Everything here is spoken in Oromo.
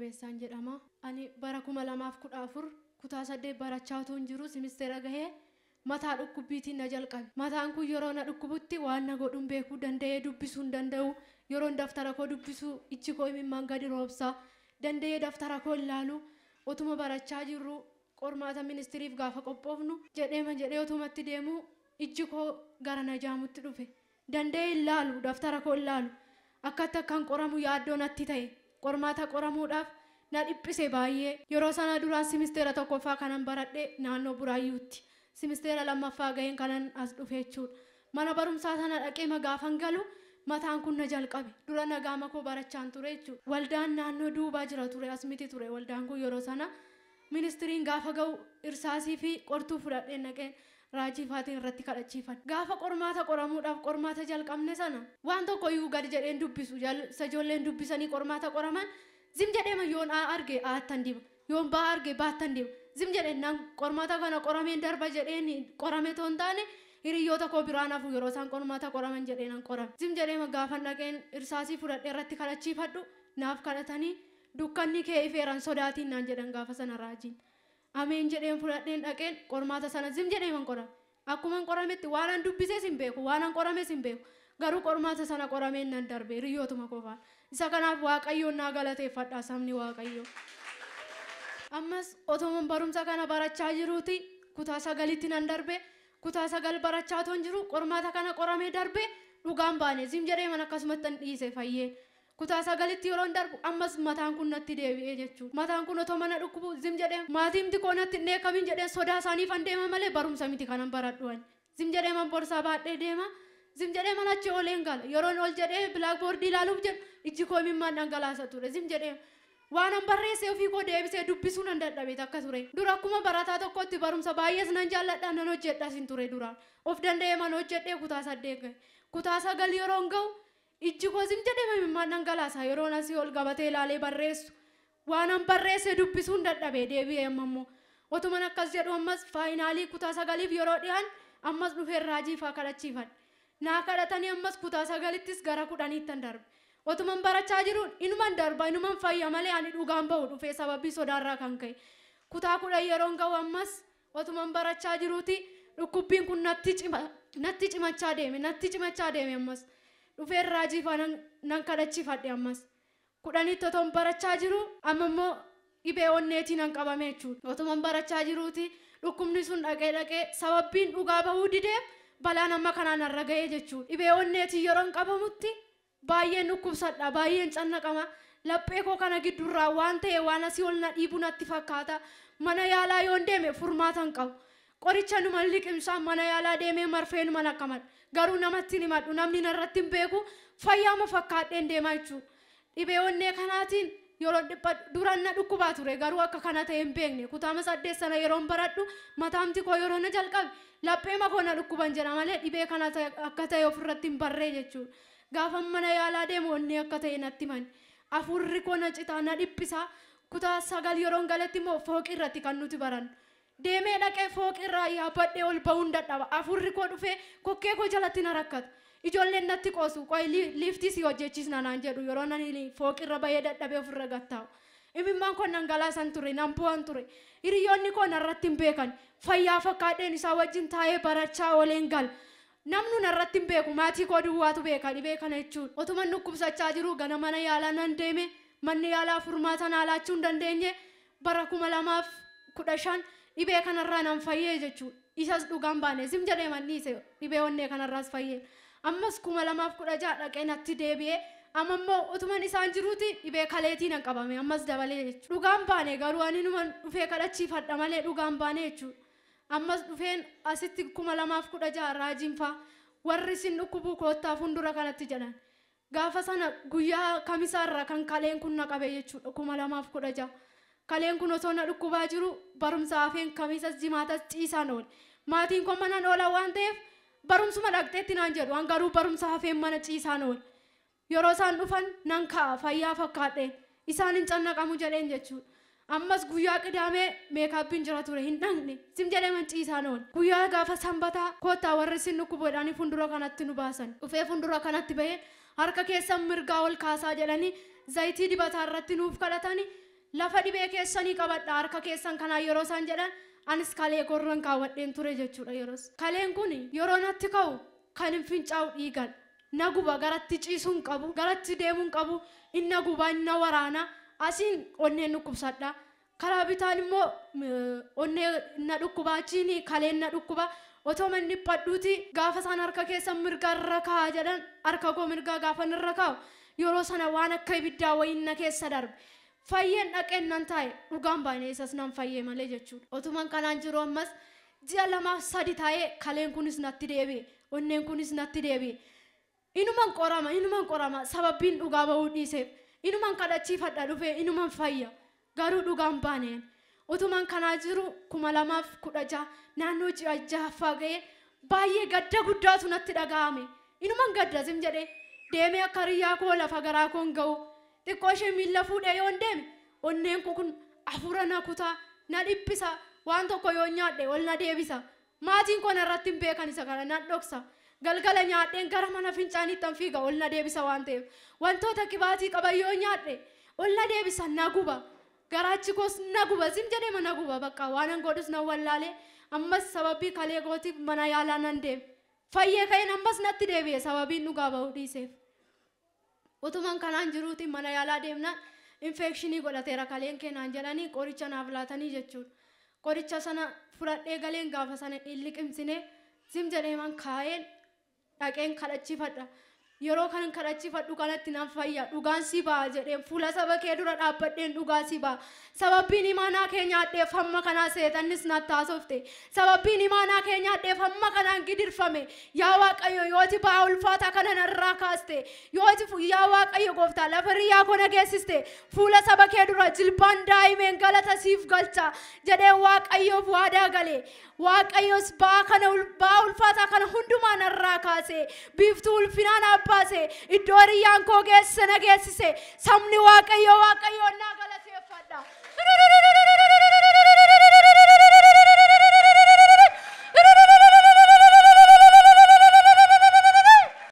Jajjabeessaan jedhama. Ani bara 2014 kutaa 8 barachaa utuu hin jiru simisteera gahee mataa dhukkubbiitiin na jalqabe. Mataan kun yeroo na dhukkubutti waan na godhuun beekuu danda'ee dubbisuu hin danda'u. Yeroon daftara koo dubbisu ijji koo imimmaan gadi roobsa. Danda'ee daftara koo ilaalu otuma barachaa jirru qormaata ministiriif gaafa qophoofnu jedheema jedhee otumatti deemu ijji koo gara na jaamutti dhufe. Danda'ee ilaalu daftara koo ilaalu akkatti akkan qoramu yaaddoo natti ta'e qormaata qoramuudhaaf na dhiphise baay'ee. Yeroo sana duraan simisteera tokkoffaa kanan baradhe naannoo Buraayyuutti. Simisteera lammaffaa gaheen kanan as dhufe jechuudha. Mana barumsaa sana dhaqee gaafan galu mataan kun na jalqabe. Dura nagaama koo barachaan ture jechuudha. Waldaan naannoo duubaa jira ture as miti ture waldaan kun yeroo sana ministiriin gaafa ga'u irsaasii fi qortuu fudhadheen dhaqeen raajii faatiin irratti kadhachiifadhe. Gaafa qormaata qoramuudhaaf qormaata jalqabne sana waan tokko iyyuu gadi jedheen dubbisu ijoolleen dubbisanii qormaata qoraman zim jedhee yoon a arge aattan diba yoon baa arge baattan diba zim jedheen nan qormaata kana qorameen darba jedheen qorame toon taane hiriyoota koo biraan hafu yeroo isaan qormaata qoraman jedheen nan qorame. Zim jedhee gaafa dhaqeen irsaasii fudhadhee irratti kadhachiifadhu naaf kadhatanii dukkanni kee ifeeran sodaatiin naan jedhan gaafa sana raajiin. Ameen jedheen fudhadheen dhaqeen qormaata sana zim jedhee man qorame. Akkuma qorametti waan an dubbises hin beeku waan an qorames hin beeku garuu qormaata sana qorameen nan darbe hiriyootuma qofaan. Isa kanaaf Waaqayyoon naa galateeffadha sabni Waaqayyoo. Ammas otuma barumsa kana barachaa jiruuti kutaa 9tti nan darbe. Kutaa 9 barachaa otoon jiru qormaata kana qoramee darbe dhugaan baane zim jedhee man akkasumatti an dhiise fayyee. Kutaa 9tti yeroon darbu ammas mataan kun natti deebi'ee jechuudha. Mataan kun otoo mana dhukkubu zim jedhee maatiin koo natti hin dheekkamin jedhee sodaa isaaniif an deema malee barumsa miti kanan baradhu ani. Zim jedhee man borsaa baadhee deema. Zim jedhee man achi ooleen gala. Yeroon ol jedhee bilaakboordii ilaaluuf jedhu ijji koo imimmaan dhangalaasa ture. Zim jedhee waan an barreessee ofii koo deebisee dubbisuu nan dadhabe takka ture. Dura akkuma barataa tokkotti barumsa baay'ees nan jaalladha nan hojjedhas hin ture duraan. Of danda'ee man hojjedhee kutaa 8 gahe. Kutaa 9 yeroon ga'u ijji koo zim jedhee imimmaan dhangalaasa yeroon asii ol gabatee ilaalee barreessu. Waan an barreessee dubbisuun dadhabe deebi'ee amma immoo. Otuman akkas jedhu ammas faayinaalii kutaa 9 yeroo dhiyaan ammas dhufee raajii faa kadhachiifadhe. Naa kadhatanii ammas kutaa 9ttis gara 10tti darbe. Otuman barachaa jiruun inuman darba inuman fayya malee ani dhugaan ba'u dhufee sababii sodaarraa kan ka'e. Kutaa 10 yeroon ga'u ammas otuman barachaa jiruuti dhukkubbiin kun natti cimachaa deeme natti cimachaa deeme ammas. Dhufee raajii faa nan kadhachiifadhe ammas. 10tti otoon barachaa jiru amma immoo dhibee onneetiin nan qabame jechuudha. Otuman barachaa jiruuti dhukkubni sun dhaqee dhaqee sababbiin dhugaa bahuu dideef balaan amma kanaan irra ga'ee jechuudha. Dhibee onneetiin yeroon qabamutti baay'een dhukkubsadha baay'een cannaqama. Laphee koo kana gidduurraa waan ta'e waan asii ol na dhiibu natti fakkaata. Mana yaalaa yoon deeme furmaata hin qabu. Qoricha numan liqimsaa mana yaalaa deemee marfee numan akkamadha. Garuu namatti hin himadhu namni narratti hin beeku fayyaama fakkaadheen deemaa jechuudha. Dhibee onnee kanaatiin yeroo dhiphadhu duraan na dhukkubaa ture garuu akka kana ta'e hin beekne. Kutaama 8 sana yeroon baradhu mataamti koo yeroo na jalqabe laphee makoo na dhukkuban jedha malee dhibee kana akka ta'e ofirratti hin barree jechuudha. Gaafa mana yaalaa deemu onnee akka ta'e natti himani. Afurri koo na citaa na dhiphisa. Kutaa 9 yeroon galatti immoo fooqii irratti kan nuti barannu. Deemee dhaqee fooqii irraa yaabbadhee ol ba'uun dadhaba. Afurri koo dhufee kokkee koo jalatti na rakkata. Ijoolleen natti qoosu qoy liiftii si hojjechiisna naan jedhu yeroo nani fooqii irra bahee dadhabee ofirra gattaa'u. Imimmaan koo dhangalaasan ture nan bu'an ture. Hiriyoonni koo narratti hin beekan. Fayyaa fakkaadheen isaa wajjin taa'ee barachaa ooleen gala. Namnu narratti hin beeku maatii koo duwwaatu beeka dhibee kana jechuudha. Otuman dhukkubsachaa jiru gana mana yaalaa nan deeme manni yaalaa furmaata naa laachuu hin dandeenye bara 2015 dhibee kanarraa nan fayyee jechuudha. Isas dhugaan baane zim jedhee manni dhiise dhibee onnee kanarraas fayyee. Ammas 2016 dhaqee natti deebi'ee amma immoo otuman isaan jiruuti dhibee kaleetiin nan qabame ammas dabalee jechuudha. Dhugaan baane garuu ani numan dhufee kadhachiifadha malee dhugaan baane jechuudha. Ammas dhufeen asitti 2016 raajiin faa warri isin dhukkubuu koottaa fuuldura kanatti jedhan. Gaafa sana guyyaa kamisaarraa kan kaleen kun na qabe jechuudha 2016. Kaleen kun osoo na dhukkubaa jiru barumsa hafeen kamisas jimaatas ciisaan oole. Maatiin koo manaan oola waan ta'eef barumsuma dhaqxeetti naan jedhu an garuu barumsa hafeen mana ciisaan oole. Yeroo isaan dhufan nan ka'a fayyaa fakkaadheen isaan hin cannaqamu jedheen jechuudha. Ammas guyyaa qidaamee meekaappiin jira ture hin dhaqne sim jedhee man ciisaan oole. Guyyaa gaafa sanbataa koottaa warri isin dhukkubu jedhanii fuuldura kanatti nu baasan. Dhufee fuuldura kanatti bahee harka keessan mirgaa ol kaasaa jedhanii zayitii dibataa irratti nuuf kadhatanii Lafa dhibee keessanii qabadha harka keessan kanaa yeroo isaan jedhan anis kalee korran kaawwadheen ture jechuudha yeroos. Kaleen kun yeroo natti ka'u kan hin fincaa'u dhiigan. Na guba garatti ciisuu hin qabu, garatti deemuu hin qabu, inna guba inna waraana asiin onneen dhukkubsadha. Karaa bitaan immoo onnee na dhukkuba achiin kaleen na dhukkuba. Otoo manni dhiphadhuuti gaafa isaan harka keessan mirgaa irra kaa'aa jedhan harka koo mirgaa gaafa irra kaa'u yeroo sana waan akka ibiddaa wayii na keessa darbe. Fayyeen dhaqeen nan taa'e dhugaan baay'ee isas nan fayyee malee jechuudha. Otuman kanaan jiru ammas ji'a 2 fi 3 taa'ee kaleen kunis natti deebi'e onneen kunis natti deebi'e. Inuman qorama sababbiin dhugaa ba'uu dhiiseef inuman kadhachiifadha dhufee inuman fayya garuu dhugaan baaneen. Otuman kanaa jiru 2016 naannoo ji'a 6ffaa ga'ee baay'ee gadda guddaatu natti dhaga'ame. Inuman gadda sim jedhee deemee akka riyyaa koo lafa garaa koon ga'u xiqqoo ishee miilla fuudhee yoon deeme onneen kun hafuura na kutaa na dhiphisa waan tokko yoo nyaadhe ol na deebisa. Maatiin koo narratti hin beekan isa kana na dhoksa. Galgala nyaadheen gara mana fincaaniitti fiiga ol na deebisa waan ta'eef wantoota qibaatii qaban yoo nyaadhe ol na deebisa na guba. Garaachi koos na guba sim jedhee mana guba bakka waan an godhus na wallaalee ammas sababii kalee kootiif mana yaalaa nan deeme. Fayyee ka'een ammas natti deebi'e sababiin dhugaa ba'uu dhiiseef. Otuman kanaan jiruutiin mana yaalaa deemnaan infekshinii godhateera kaleen keenaan jedhanii qoricha naaf laatanii jechuudha. Qoricha sana fudhadhee galeen gaafa sana hin liqimsine sim jedhee man kaa'een dhaqeen kadhachiifadha. Yeroo kan kadhachiifadhu kanatti nan fayya dhugaan si ba'a jedheen fuula saba kee dura dhaabbadheen dhugaa si ba'a. Sababbiin imaanaa kee nyaadheef hamma kanaa seexannis natti haasofte. Sababbiin imaanaa kee nyaadheef hamma kanaan gidirfame. Yaa Waaqayyo yooti ba'a ulfaataa kana narraa kaaste. Yooti yaa Waaqayyo gooftaa lafa riyyaa koo na geessiste. Fuula saba kee dura jilbaan daa'imeen galata siif galcha jedheen Waaqayyoof waadaa gale. Waaqayyos ba'a ulfaataa kana hundumaa narraa kaase. Biiftuu ulfinaan abbaase. Iddoo riyyaan koo geesse na geessise. Sabni Waaqayyo Waaqayyoon naa